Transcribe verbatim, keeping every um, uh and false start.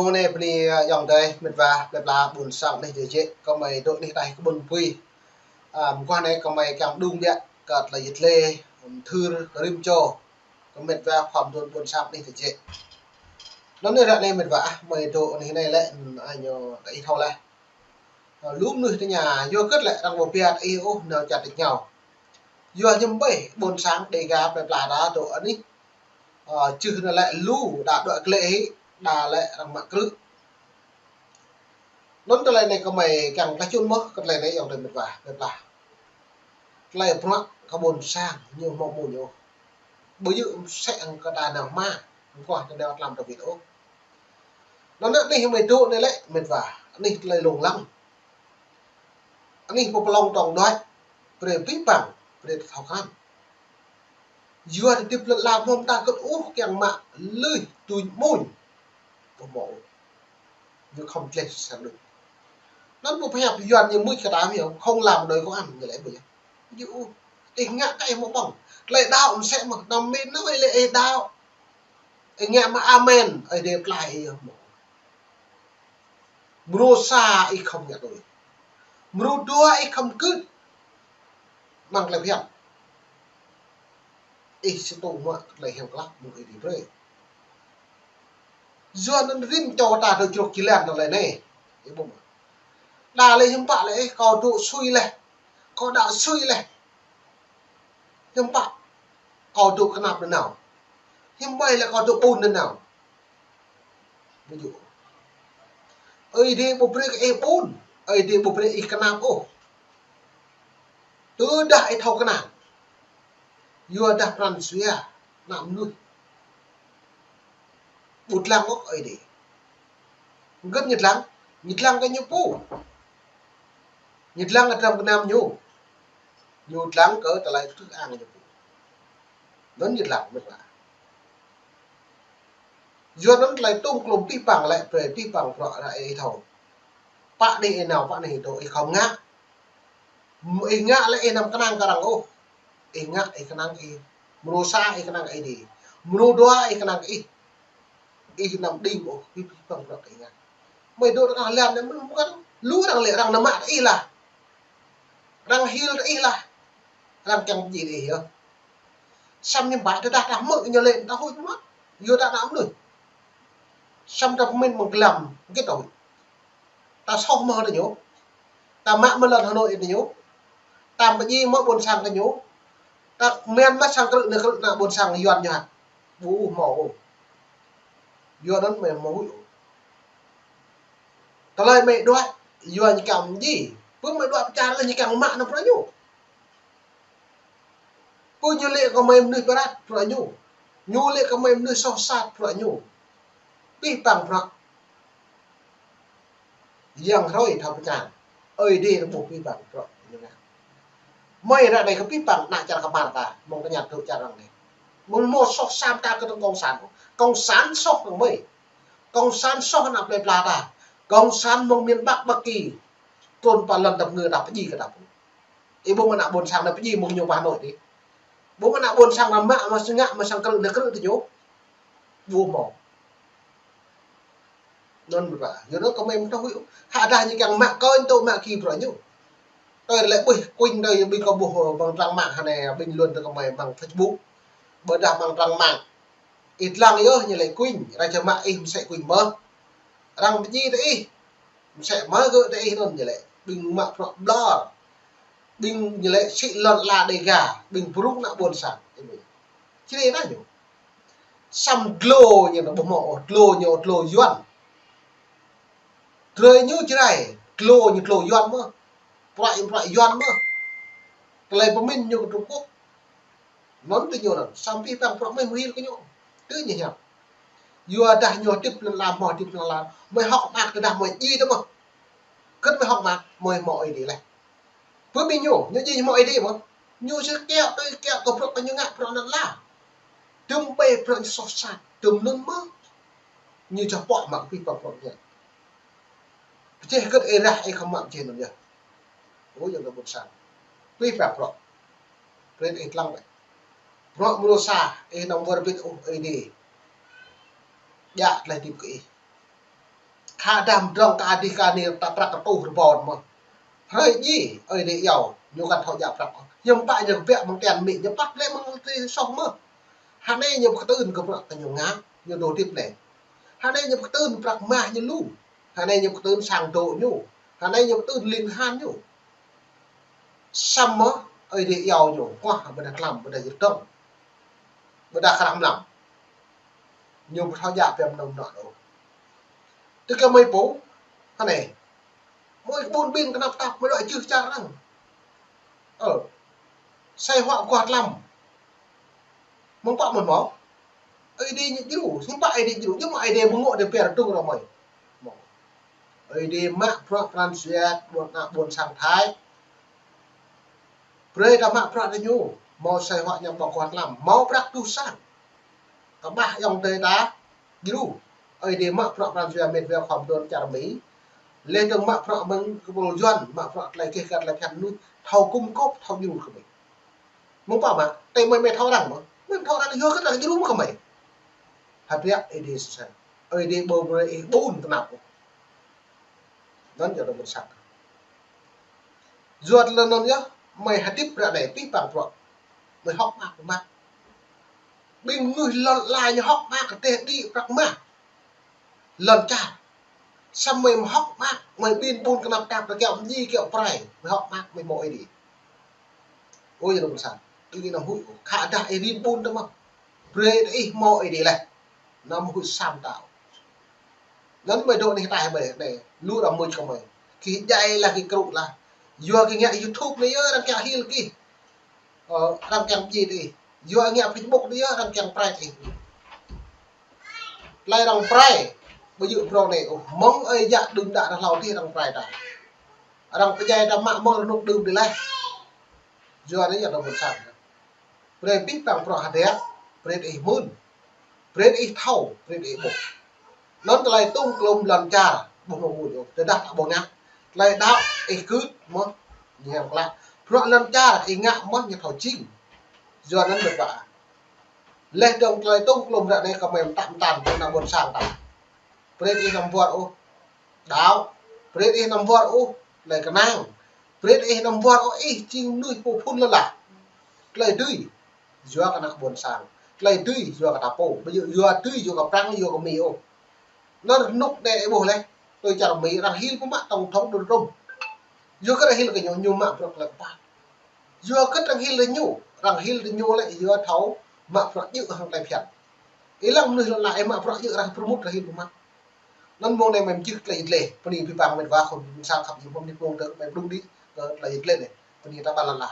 Mơ̆ng anai bơni, ơ, ayŏng adơi, met wa, plơi pla ƀôn sang anih jĕ jĕ, kơmơi dŏ anih đaih kơ ƀôn pui. Ơ, mơguah anai kơmơi kiăng đung biă kơ tơlơi yit lê, mơthưr, kơ rĭm čô kơ met wa khua mơduôn ƀôn sang anih jĕ jĕ. Anŭn anai ră anai met wa ah, mơi dŏ anih anai lĕ, ơ, ñu kơ ih thâo laih. Ơ, lu mơnuih tơña, yua hơget lĕ arăng ƀu pơhiăp ih ôh nao čar tač rơngiao. Yua hiư̆m pă ƀôn sang Dêga plơi pla ta dŏ anih, ơ, čư̆ anŭn lĕ lu, đa dŏ glĕ hĭ, đa lĕ arăng mă krư̆. Anŭn tơlơi anai kơmơi kiăng tơčun mơ̆, kơ tơlơi anai ayŏng adơi met wa, met wa. Tơlơi bruă kơ ƀôn sang ñu hmâo mơ̆n ñu. Ƀu djơ̆ mơsĕ hăng kơ ta nao hma, mơguah ta nao tlam ta wĭt ôh. Anŭn anih mơi dŏ anai lĕ met wa, anih tơlơi lông lăng. Anih pơplông tŏng đuač, brơi abih bang, brơi ta thâo krăn. Yua hơdip lŏn ala mơ̆ng ta kơt ôh kiăng mă lưih tuñ ƀuñ. Ƀu hmâo ôh. Ñu khŏm tleh sa đuč. Anŭn ƀu pơhiăp Yuan ñu mưč kơ ta mơ̆, không làm đòi có ăn, ñu lĕ ƀu yơh. Ñu ôh, ih ngă kơ ih hmâo ƀơ̆ng. Tơlơi đaŏ mơsĕ mơ̆, năm min anŭn ih lĕ ih đaŏ. Ih ngă mă amen, ih đe plai ih yơh hmâo. Mrô sa ih khŏm ngă đôč. Mrô dua ih khŏm kưt. Mơ̆ng tơlơi phiăn. Ih sĭt tŭ mă tơlơi hiam klă mơ̆ng Ơi Adai brơi. Yua anŭn rĭm čô ta dŏ črŏk jơlan tơlơi anai. Ih ƀuh mơ̆. Đa lĕ hiư̆m pă lĕ ih, kâo dŏ sui laih. Kâo đaŏ sui laih. Hiư̆m pă kâo dŏ kơnap nanao. Hiư̆m pă lĕ kâo dŏ ƀun nanao. Ƀu djơ̆. Ơi Adai ƀu brơi kơ ih ƀun, Ơi Adai ƀu brơi ih kơnap ôh. Tơdah ih thâo kơnang. Yua dah pran jua ană mơnuih ƀu dlăng ôh Ơi Adai. Hơget ñu dlăng? Ñu dlăng kơ ñu pô. Ñu dlăng kơ dram gơnam ñu. Ñu dlăng kơ tơlơi tơlơi ang ñu pô. Anŭn ñu dlăng met wa. Yua anŭn tơlơi tŭm klum abih bang lĕ brơi abih bang bruă ră ih thâo. Pă anai ih nao, pă anai ih dŏ, ih khŏm ngă. Ih ngă lĕ ih anăm kơnang kơ arăng ôh. Ih ngă ih kơnang ih. Mrô sa ih kơnang kơ Ơi Adai. Mrô dua ih kơnang kơ ih. Ih anăm đing ôh, abih bang bruă kơ ih ngă. Mơi dŏ tơngah lan anai mơ̆n ƀu kăn. Lu arăng lĕ arăng nao mă kơ ih lah. Arăng hil kơ ih lah. Arăng kiăng pơdjai kơ ih yơh. Samơ̆ hiư̆m pă tơdah ta hmư̆ ñu lĕ ta huĭ mơ̆. Yua ta ană mơnuih. Samơ̆ ta pơmĭn mơ̆ng glăm, hơget ta huĭ. Ta soh mơ̆ tơ ñu. Ta mă mơ̆ lŏn Hà Nội tơ ñu. Ta pơdjai mơ̆ ƀôn sang tơ ñu. Ta kơmĭn mơ̆ sang krư̆ anai krư̆ ană ƀôn sang Yuan ñu hă. Ƀu hmâo ôh. Yua anŭn mơi hmâo huĭ ôh. Tơlơi mơi đuaĭ, yua ñu kiăng pơdjai. Pơ mơi đuaĭ pơčah lĕ ñu kiăng mă anŭn bruă ñu. Pô ñu lĕ kơ mơi mơnuih pơrăt bruă ñu. Ñu lĕ kơ mơi mơnuih soh sat bruă ñu. Abih bang bruă. Yang hrơi thâo pơčah. Ơi Adai rơbuh abih bang bruă ñu ngă. Mơi ră anai kơ abih bang ană čar kơmar ta, mơ̆ng tơña tŭ čar arăng anai. Mơ̆ng hmâo soh sat ta kơ tơ̆ng cộng sản. Cộng sản soh kơ mơi. Cộng sản soh ană plơi pla ta. Cộng sản mơ̆ng miền Bắc Bắc Kỳ. Trŭn pơ lŏn tơpơngư ta pơdjai kơ ta pô. Ih ƀuh mơ̆ ană ƀôn sang nao pơdjai mơ̆ng ñu pơ Hà Nội tih. Ƀuh mơ̆ ană ƀôn sang nao mă, mă sơngă, mă sang krư̆, nao krư̆ tơ ñu. Ƀu hmâo. Anŭn ƀu pă. Yua anŭn kơmơi mơ̆ tơ huĭ. Hă dah ñu kiăng mă kơnh tŭ mă ki bruă ñu. Tơl lĕ ƀuh kuing tơl ƀing kâo ƀuh mơ̆ng trang mạng hă anai, bình luận tơ kơmơi mơ̆ng Facebook. Ƀôdah mơ̆ng trang mạng. Ih dlăng yơh ñu lĕ kuing, arăng čang mă ih mơsĕ kuing mơ̆. Arăng pơdjai tơ ih. Mơsĕ mơ̆ gơ̆ tơ ih anŭn ñu lĕ. Ƀing mă bruă ƀlŏr. Ƀing ñu lĕ sĭ lŏn ala Dêga, ƀing brŭng ană ƀôn sang. Čơđai ană ñu. Samơ̆ glô ñu anŭn ƀu hmâo, glô ñu glô Yuan. Drơi ñu Jrai, glô ñu glô Yuan mơ̆. Bruă ñu bruă Yuan mơ̆. Tơlơi pơmĭn ñu kơ Trung Quốc. Anŭn tơ ñu anŭn, samơ̆ abih bang bruă mơi mơhil kơ ñu. Tơ ñu hiam. Yua dah ñu hơdip lŏn ala, hmâo hơdip lŏn ala. Mơi hŏk mơak tơdah mơi djai tơ mơ̆. Hơget mơi hŏk mơak, mơi hmâo Ơi Adai laih. Pơ ƀing ñu, ñu djai hmâo Ơi Adai mơ̆. Ñu sĭt kiaŏ tui kiaŏ kơ bruă kơ ñu ngă bruă lŏn ala. Tơm ƀai bruă ñu soh sat, tơm anŭn mơ̆. Ñu čơpŏk mă abih bang bruă ñu. Pơjeh hơget ih rah ih khŏm mă pơjeh anŭn yơh. Ơ, ayŏng adơi ƀôn sang. Abih bang bruă. Brơi ih dlăng ƀai. Bruă mrô sa, ih anăm wơr bĭt ôh Ơi Adai. Djă tơlơi hơdip kơ ih. Hơdôm drŏng kơ adih kơ anai ta prăk kơ tuh rơbon mơ̆n. Hrơi djai, Ơi Adai iâu, ñu kăn thâo djă prăk. Ñu pă ñu kơ biă mơ̆ng tian mĭ, ñu păt lĕ mơ̆ng tơlơi soh mơ̆n. Hơnai ñu pơkơtưn kơ prăk kơ ñu ngă, ñu dŏ hơdip lĕ. Hơnai ñu pơkơtưn prăk mah ñu lu. Hơnai ñu pơkơtưn sang dŏ ñu. Hơnai ñu pơkơtưn ling han ñu. Samơ̆ Ơi Adai iâu ñu, kuah ƀôdah tlam, ƀôdah jrơdŏng, ƀôdah krah mlam. Ñu ƀu thâo djă biă mơnơ̆ng mơnŏ ôh. Tui kơ mơi pô, hơnai. Mơi ƀun ƀin kơnăp tap, mơi lŏ čưh čar arăng. Ơ. Sai huă kuah tlam. Mơ̆ng pă mơi hmâo? Ơi Adai ñu djru, hiư̆m pă Ơi Adai djru, ñu mă Ơi Adai bơngŏ đe pơr rơdung ră mơi. Ơi Adai mă bruă pran jua ƀôn, ană ƀôn sang Thái. Brơi ta mă bruă tơ ñu, hmâo sai huă ñu ƀơ̆ng kuah tlam, hmâo prăk tuh sang. Kơƀah ayŏng adơi ta djru. Ơi Adai mă bruă pran jua mĕt wa khŏm dŏ čar Mi. Lĕ dơ̆ng mă bruă mơ̆ng kơpul Yuan, mă bruă tơlơi keh kơ tơlơi phiăn mơnuih, thâo gum gôp, thâo djru kơ Mi. Mơ̆ng pă mă, tơdah mơi mơi thâo arăng mơ̆n. Mơi thâo arăng yua kơ arăng djru mơ̆n kơ mơi. Hơdră Ơi Adai sơsă. Ơi Adai ƀu brơi ih ƀun tơnap. Anŭn yơh tơlơi ƀôn sang. Yua tơlơi anŭn yơh, mơi hơdip ră anai pĭ păng prăk. Mơi hơ̆k mơak mơ̆n. Ƀing mơnuih lŏn ala ñu hơ̆k mơak kơ teh đĭ prăk mah. Lŏn čar. Samơ̆ mơi hơ̆k mơak, mơi ƀin ƀun kơnăp tap, kiaŏ mơñi, kiaŏ prai, mơi hơ̆k mơak, mơi hmâo Ơi Adai. Ơ, yơh anŭn ƀôn sang. Ih anăm huĭ, khă dah ih rin ƀun tơ mơ̆n. Brơi ih hmâo Ơi Adai laih. Anăm huĭ sam tao. Anŭn mơi dŏ anih ataih mơi, anai, lu arăng mưč kơ mơi. Gih djai lah, gih krŭ lah. Yua gih ngă YouTube anai yơh arăng kiăng hil gih. Ơ, arăng kiăng pơjing ih. Yua ngă Facebook anai yơh arăng kiăng prai ih. Tơlơi arăng prai, ƀu djơ̆ prŏng anai, ôh, mơ̆ng ơi yă đưm đă ră hlâo adih arăng prai ta. Arăng pơdjai ta mă mơ̆ng rơnŭk đưm adih laih. Yua anai yơh tơlơi ƀôn sang. Brơi pĭ păng prăk hơdră, brơi ih mưn. Brơi ih thâo, brơi ih ƀuh. Anŭn tơlơi tŭng klŏm lŏn čar, ƀuh mơ̆ng ƀuh yơh. Tơdah ta ƀuh ngă. Tơlơi đaŏ ih kưt mơ̆n, ñu hiam klă. Bruă lŏn čar ih ngă mơ̆n ñu thâo jing. Yua anŭn mơi pă. Lĕ dơ̆ng tơlơi tŭng klŏm ră anai kơ mơi mơtă mơtăn kơ ană ƀôn sang ta. Brơi ih anăm wơr ôh đaŏ. Brơi ih anăm wơr ôh tơlơi kơnang. Brơi ih anăm wơr ôh ih jing mơnuih pô phŭn lơlah. Tơlơi dưi yua kơ ană ƀôn sang. Tơlơi dưi yua kơ ta pô. Ƀu djơ̆ yua dưi yua kơ Prăng, yua kơ Mi ôh. Anŭn rơnŭk anai ih ƀuh laih. Tui čar Mi arăng hil pơmă tổng thống Donald Trump. Yua kơ arăng hil kơ ñu, ñu mă bruă tơlơi kơƀah. Yua kơ arăng hil kơ ñu, arăng hil kơ ñu lĕ yua thâo mă bruă djơ̆ hăng tơlơi phiăn. Ih lăng mơnuih lŏn ala ih mă bruă djơ̆ arăng pơrmut arăng hil pơmă. Anŭn mơ̆ng anai mơi mơčih tơlơi yit lĕ, bơni pĭ păng mĕt wa khŏm ƀôn sang khăp yua mơ̆n ni mơ̆ng tơ mơi blung đĭ kơ tơlơi yit lĕ anai. Bơni ta ƀă lăn la.